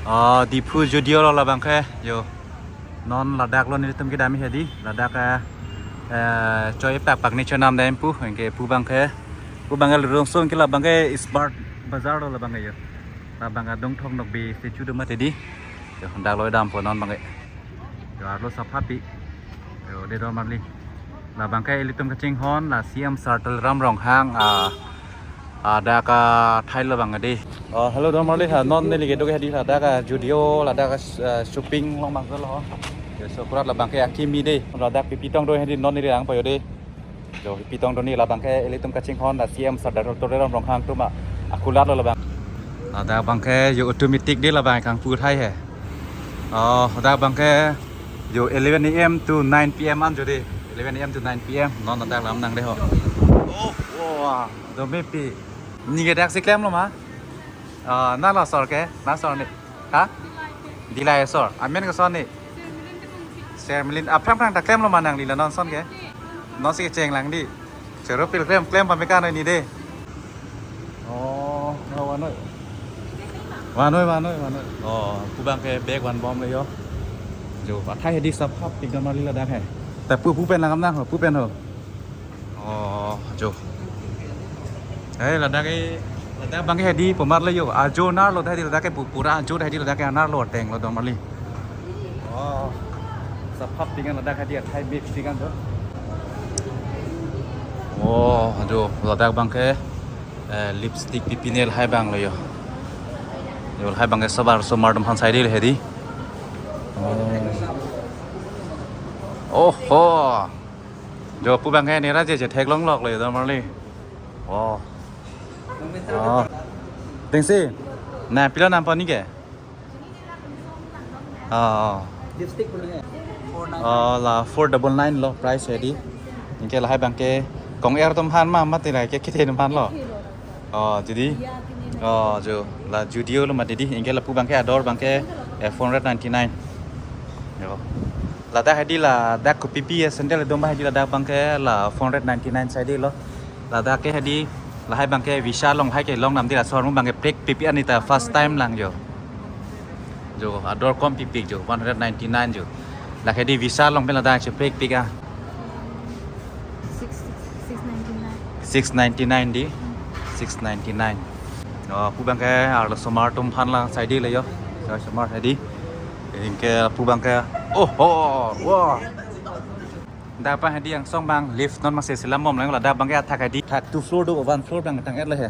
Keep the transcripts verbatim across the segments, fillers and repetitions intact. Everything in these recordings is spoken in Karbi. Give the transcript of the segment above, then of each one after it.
Oh, Diphu Zudio lo labang ke, yo. Non ladak lo nelitum kedam hedi, ladak eh, eh, choi pak pak ni chonam dam pu, anke pu abang ke, pu abang ke lurung sung ke labang ke Smart Bazar lo labang ke yo. Labang ke Dongthong Nokbe statue do mati di. Yo, dak lo dampo non abang ke. Yo, arlo saphapi. Yo, dei don marli. Labang ke ilitum kachinghon la C M Sir Tuliram Ronghang, ah, ah, dak athai labang ke di. Oh, hello don marli ha, non neli kedo ke di ladak a Zudio, ladak a, ah, shopping along abang ke lo. Yo, so kurat labang ke akimi di. Ladak pipi tong do hedi non neli langpo yo di. Yo, pipi tong do ni labang ke ilitum kachinghon la C M Sir Tuliram Ronghang atum akulat lo labang. Ladak abang ke yo automatic di labang kangpu athai he. Oh, ladak abang ke yo eleven A M to nine P M an jo di. Eleven A M to nine P M. Non ladak lam nang de ho. Oh, wow. Do mepi. Neli ke dak si klemlo ma? Ah, na lo sor ke? Na sor ni. Ha? Dilai sor. Amen ke sor ni. Sermilin, ah, phrang phrang ta klemlo ma nangli la non ason ke? Non si kecheng lang di. Choro pil klem klem pame kan ni de. Oh, oh, vanoi. Vanoi, vanoi, vanoi. Oh, pu abang ke bag van bom le yo. Jo, athai hedi saphapi don marli ladak he. Ta pu pu pen langam nang ho, pu pen ho. Oh, jo. Eh, ladak ke, ladak abang ke hedi pumar le yo. Ajo nar lo dah di ladak ke pu-, pura ajo dah di ladak ke nar lo ateng lo don marli. Oh. Saphapi kan ladak hedi athai mepik kan jo. Oh, jo, ladak abang ke eh, lipstick pipi ne lahai abang lo yo. Yo lahai abang ke sobar somar atum aphan sai di le hedi. Oh. Oho. Jo pu abang ke nera je je theklong lok lo yo don marli. Oh. Oh. Dengsi. Na pilo nam pani ke? Oh. Lipstick pulo ya? Oh, la four double nine lo price hedi. Anke lahai abang ke kong-er atum aphan ma mati la ke kethe atum aphan lo. Oh, jadi. Oh, jo la Zudio lo mati di. Anke lapu abang ke ador abang ke eh, four hundred ninety-nine. Yo. Ladak hedi ladak kopi pi ya sandal do ma hedi ladak abang ke la four hundred ninety-nine sai di lo. Ladak ke hedi lahai abang ke Vishal along hai kelong nam di la sor mu abang ke prekpik an ni ta first time lang jo. Jo, ador kom pipik jo, one hundred ninety-nine jo. Lake di Vishal along pen ladak cheprekpik ah. Six, six ninety-nine. Six ninety-nine di. Six ninety-nine. Oh, pu abang ke arlo somar atum aphan la sai di le yo. Sai somar sai di. Anke pu abang ke. Oh, oh, wah. Dak abang hedi angsong abang lift non masi selam bom lang ladak abang ke athak hedi. Thak two floor do, one floor abang tang-et le he.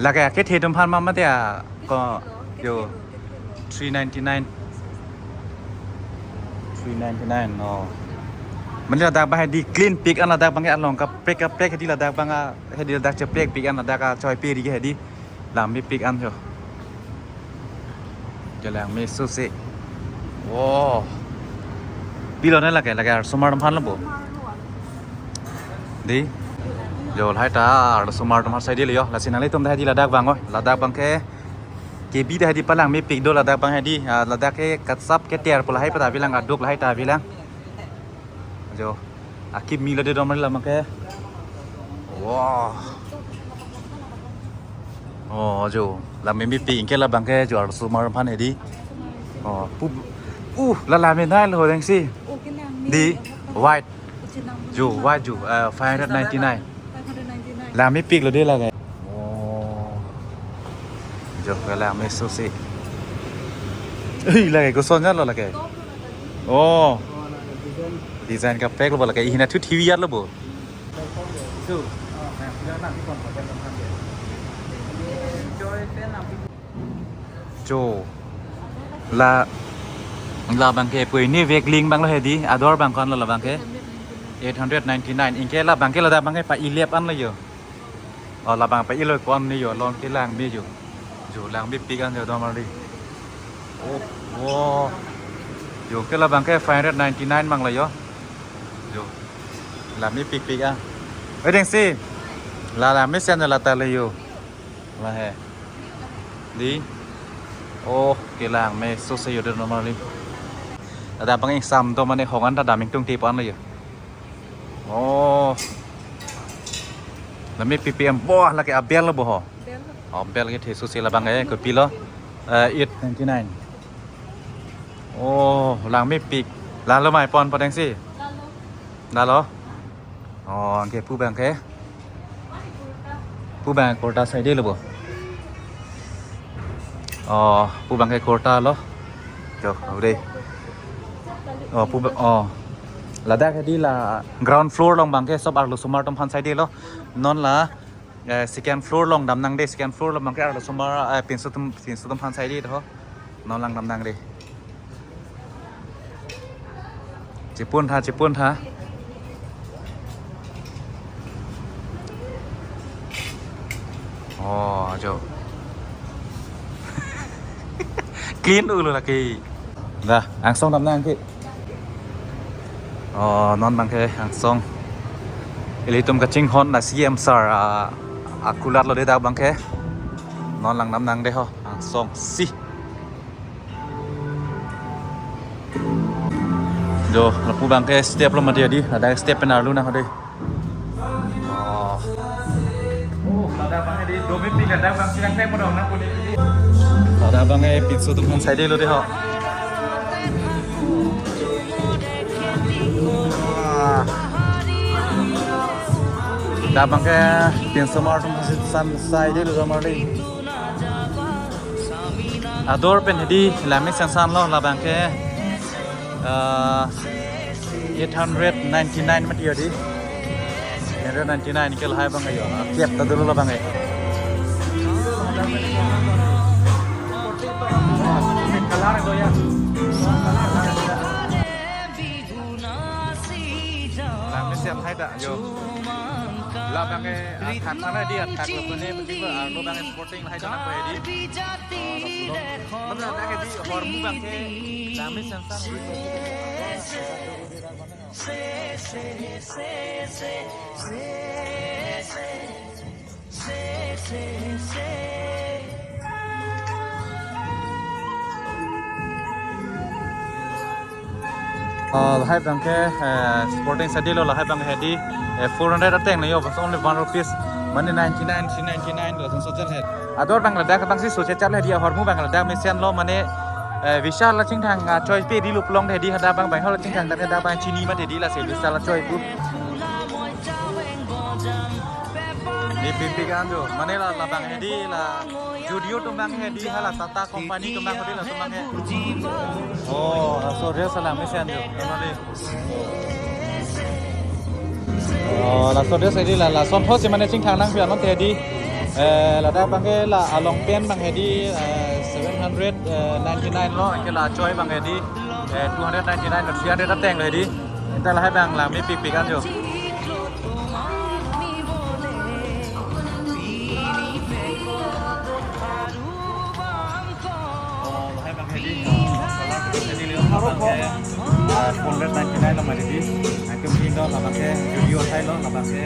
Lake akethe atum aphan ma mati a ko yo three ninety-nine. Three ninety-nine no. Mane ladak abang hedi clean pik an ladak abang ke along kaprek kaprek hedi ladak abang a hedi ladak cheprekpik an ladak a choi pe ri ke hedi. Langmepik an jo. Jo langme sose. Wow. Pilo ne lake, lake arsomar atum aphan lo bo. Di. Jo lahai ta arsomar atum aphan sai di le yo. Lasi nanglitum ta hedi ladak abang oi. Ladak abang ke kebi ta hedi palangmepik do ladak abang hedi. Ah, ladak ke katsap ke tiar pu lahai pa ta bilang aduk lahai ta bilang. Jo. Akimi lo de don marli labang ke. Wah. Oh, jo. Langmepik anke labang ke jo arsomar aphan hedi. Oh, pu. Uh, la langme nai lo dengsi. Di white. Jo, white jo. Eh, five hundred ninety-nine. Five hundred ninety-nine. Langmepik lo de lake. Oh. Jo, ke langme sose. Ui, lake koson lo lake. Oh. Design kaprek lo lake. Ihina thu T V yar lo bo. Jo. La labang ke pui ni vek ling abang lo hedi. Ador abang kon lo labang ke. Eight hundred ninety-nine. Anke labang ke ladak abang ke pa-ilep an lo yo. Oh, labang pa-ilo kon ni yo, along ke langme jo. Jo langmepik an jo don marli. Oh, wow. Jo ke labang ke five hundred ninety-nine abang lo yo. Jo. Langmepikpik an. Eh, dengsi. La langmesen la ta le yo. La he. Di. Oh, ke langme sose yo don marli. Ladak abang ingsam do mane hong an ta dam ingtungte pu an lo yo. Oh. Langmepik an, wah, lake abel lo bo ho. Bel. Oh, bel kethe sose labang ke, kopilo. Eh, eight ninety-nine. Oh, langmepik. Lalo mai pon poteng si. Lalo. Oh, anke pu abangke. Pu abang kurta saidelo bo. Oh, pu abangke kurta lo. Jo, udah. Oh, pu ba-, oh. Ladak hedi la ground floor along abangke sob arlosomar atum aphan saidelo. Non la, eh, second floor along damnang de, second floor along abangke arlosomar, eh, pinso atum, pinso atum aphan saide ho. Non lang damnang de. Chepon tha, chepon tha. Oh, jo. Clean ulo laki. Dah, angsong damnang ke. Oh, non abangke angsong. Ilitum kachinghon la C M sir, ah, akulat lo de dak abangke. Non lang damnang de ho, angsong si. Jo, lapu abangke step lo mati hedi, ladak step pen arlu nang hedi. Oh. Oh, ladak abang hedi, domi pi ladak abang silang pen modong nang kuni. Ladak abangke pinso atum aphan saidelo de ho. Ah. Dak abangke pinsomar atum aphan saidelo do marli. Ador pen hedi langmesen san lo labangke, eh, eight hundred ninety-nine mati hedi. Eight hundred ninety-nine ke lahai abang yo. Kep ta dulu labangke. Langmesen hai dak yo. Labangke athak sana di athak lo kone mesti ko arlo abangke sporting lahai dak ko hedi. Mana dak hedi hormu abangke langmesen san. Ah, lahai abangke, eh, sporting saidelo lahai abang hedi, eh, four hundred ateng na yo, but only one rupees. Mane ninety-nine, three ninety-nine lo, so chal hai. Ador abang ladak abang si so chal hedi, ahormu abang ladak mesen lo, mane, eh, Vishal la chingthang, ah, choi pe di luplong hedi, hadak abang abang hol chingthang dak hadak abang chini mati hedi lasi Vishal la choi pu. Di pipi kan jo, mane la, labang hedi la, Zudio atum abang hedi hala Tata company atum abang hedi latum abang he. Oh, laso dress langmesen jo, teman di. Oh, laso dress hedi la, lason thos si mane chingthang nangpi anon te hedi. Eh, ladak abangke la along pen abang hedi, eh, seven hundred ninety-nine lo, anke la choi abang hedi, eh, two hundred ninety-nine lo, three hundred ateng lo hedi. Ita lahai abang langmepik pik an jo. Oh, lahai abang hedi, oh, color hedi le, oh, abang ke, ah, two hundred ninety-nine lo mati hedi. Anke mungkin do, labang ke, Zudio asai lo, labang ke.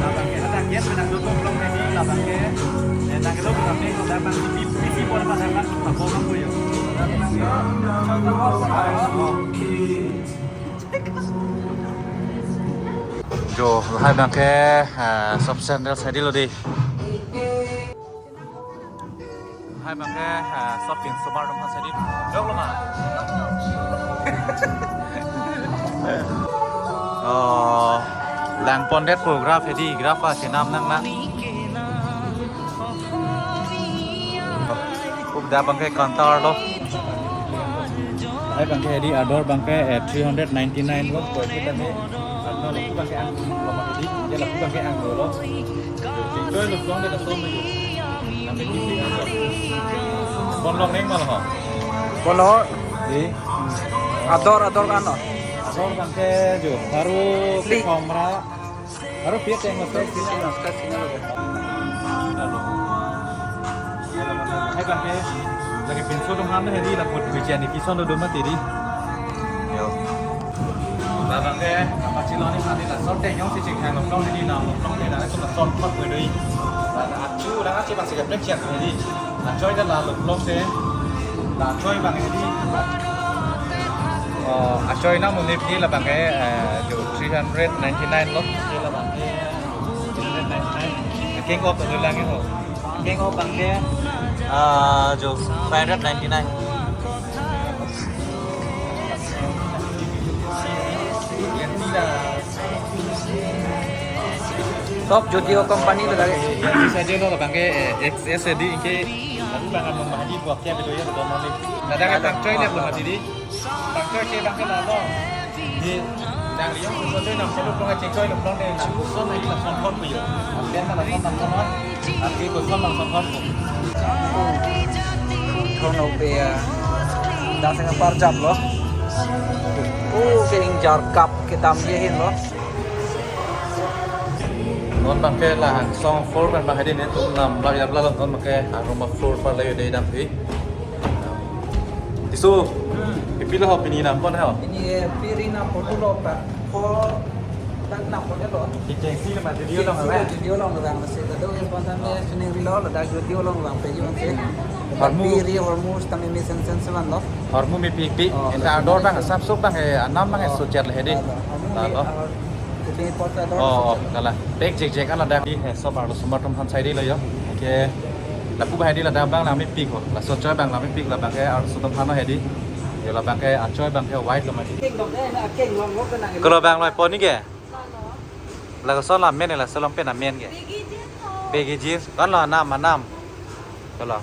Labang ke, ada kiat, ada dua puluh hedi, labang ke. Eh, tak kira berapa, labang ke, isi, isi pon, labang ke, apa, apa, ya. Jo, lahai abang ke, ah, sob sandal saidelo dei. Lahai abang ke, ah, sob pinsomar atum aphan saide. Jok lo ma. Oh, lang pondet pu graph hedi, graph a chenam nang na. Pu dak abang ke counter lo. Lahai abang ke hedi ador abang ke, eh, three hundred ninety-nine lo, koi kita ni. Ador lo pu abang ke ang lo mati hedi, ya la pu abang ke ang lo lo. Choi lo song de la song de. Pon long neng ma lo ho. Pon lo. Di. Ador, ador kan lo. Ador abang ke jo, baru ke Li. Komra. Aro piet yang nge-start, piet yang nge-start sini lo. Lahai abang ke, lake pinso atum aphan hedi, lapu hujan ni kison do mati hedi. Yo. Labang ke, apa chilo ni mati la, sor te nyong si chingthang lo plong hedi, na lo plong hedi, na itu la sor pot hedi. La achu, la achu pasti ke plek siap hedi. Achoi ta la lo plong se. La achoi abang hedi. Oh, achoi na monit ni labang ke, eh, jo three hundred ninety-nine lo. Ke labang. King of abang ke lang ho. King of abang ke, ah, jo five hundred ninety-nine. Top Zudio company lo lagi. Zudio lo abang ke, eh, X S A D ke. Abang abang mahdi buat kya betul ya, betul mali. Ada kan tak coy le belum mahdi di. Bang choi ke bang ke lalo. Di, nang liyo, so choi nam selu plong choi lo plong de na. So na ila son hot puyo. Apian na son nam son hot. Api ko son nam son hot. Thon ope ya. Dak seng par jam lo. Oh, kering jar cup kedam ye hin lo. Non bang ke la song floor kan bang hadi ne tum nam la ya la non bang ke aroma floor par la yo de dam pi. Tisu, ipi lo ho pini nam pon ho? Ini, eh, pini nam pon lo pa. Ko tak nam pon lo. Di jengsi le ma video long le. Video long lang se do es ban tan le sini video lo da video long lang pe yun se. Hormu. Pini hormu stam mi sen sen seman lo. Hormu mepik pik. Oh, enta ador bang sap sop bang, eh, anam bang, eh, oh, sochar le hedi. Hormu. Lalo. Pini pot ador. Oh, oh, kala. Pek jek jek ala da. Di, eh, sop arlosomar atum aphan sai di lo yo. Oke. Lapu bang hedi ladak bang lang mepik ho. Laso choi bang lang mepik la bang ke arloso atum aphan lo hedi. Yo la bang ke achoi bang ke white lo mati. Keng dong, eh, na keng long lo kenang. Kalo bang lo pon ni ke? Laso la men la so long pen amen ke. Baggy jeans. Baggy jeans. Kan lo anam anam. Kalo.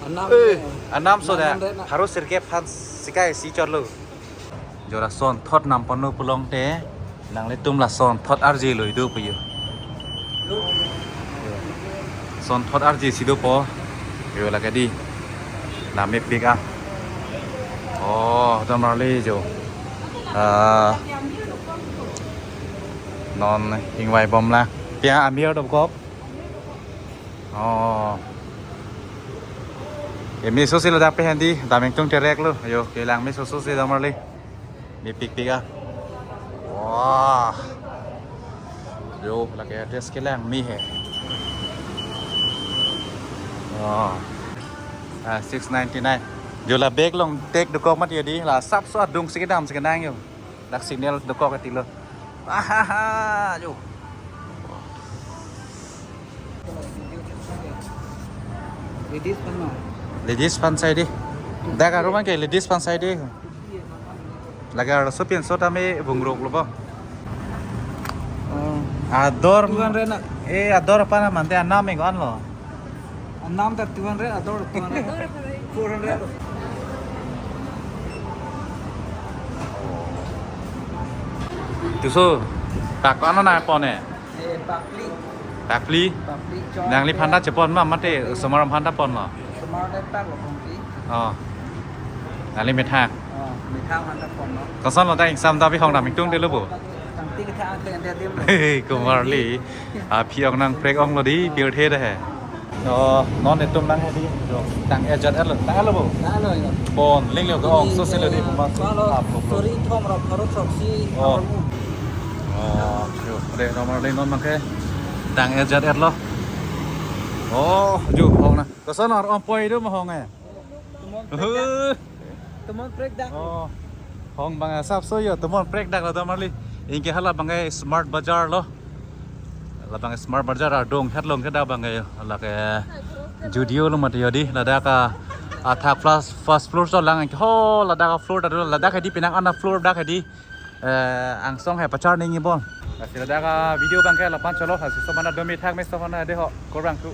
Anam. Eh, anam so da. Anam de na. Harus sirke aphan sikai si chor lo. Jora son thot nam pon lo pulote, nanglitum la son thot arje lo idu puyo. Son thot arje si dopo. Yo lake di. Nam mepik ah. Oh, dam arli jo. Ah. Non ingvai bom la. Pia amir dokok. Oh. Ke meso si ladak pe handi, dam ingtung terek lo. Ayo, kelang meso so si dam arli. Mepik pik ah. Wah. Jo, lake address kelang me he. Wah. Ah, six ninety-nine. Jo la bag long tek dokok mati di, la sap so adung si kedam si kenang yo. Dak signal dokok ati lo. Ahaha, jo. Ladies aphan ma? Ladies aphan sai di. Dak arum ke ladies aphan sai di. Lake arloso pinso tame bungrok lo bo. Oh. Ador. Two hundred na. Eh, ador aphan mante anam eng an lo. Anam ta two hundred, ador two hundred. Four hundred. Tisu, pak ano na pon e? Eh, pakli. Pakli? Pakli, chor, nangliphan ta chepon ma mate, osomar aphan ta pon lo? Osomar le pak lo pakli. Oh. Nangli methang? Oh, methang aphan ta pon lo. Koson lo ta exam ta bi hong dam ingtung de lo bo? Tangti kethang ateng dia dim lo. Hei, Kumar Lee. Aphi ong nangprek ong lo di, pirthe de he. Oh, non itum nang hedi. Tang ejat elo, tang elo bo? Tang elo, ya. Bon, ling lo ko ong, so selo di, eh, puma si, halo, ap lo. Suri thom rok, pharo throksi, oh, hormu. Oh, yo, de, nomor le non mangke. Tang ejat elo. Oh, ju, hong na. Koson ar om poi do ma hong e. Tumon prek dak. Huh. Tumon prek dak. Oh. Hong bang asap so yo, tumon prek dak lo dam arli. Ingke hala bang e Smart Bazaar lo. La bang e Smart Bazaar adung het long ke da bang e yo. Lake Zudio lo mati yo di. Ladak a, athak first, first floor so lang ke ho ladak a floor ta do ladak hedi penang ana floor dak hedi. Eh, angsong he pachar ning ibon. Lasi ladak a video bang ke lapu-an cholo, lasi so mana domi thak me so mana de ho kurang tu.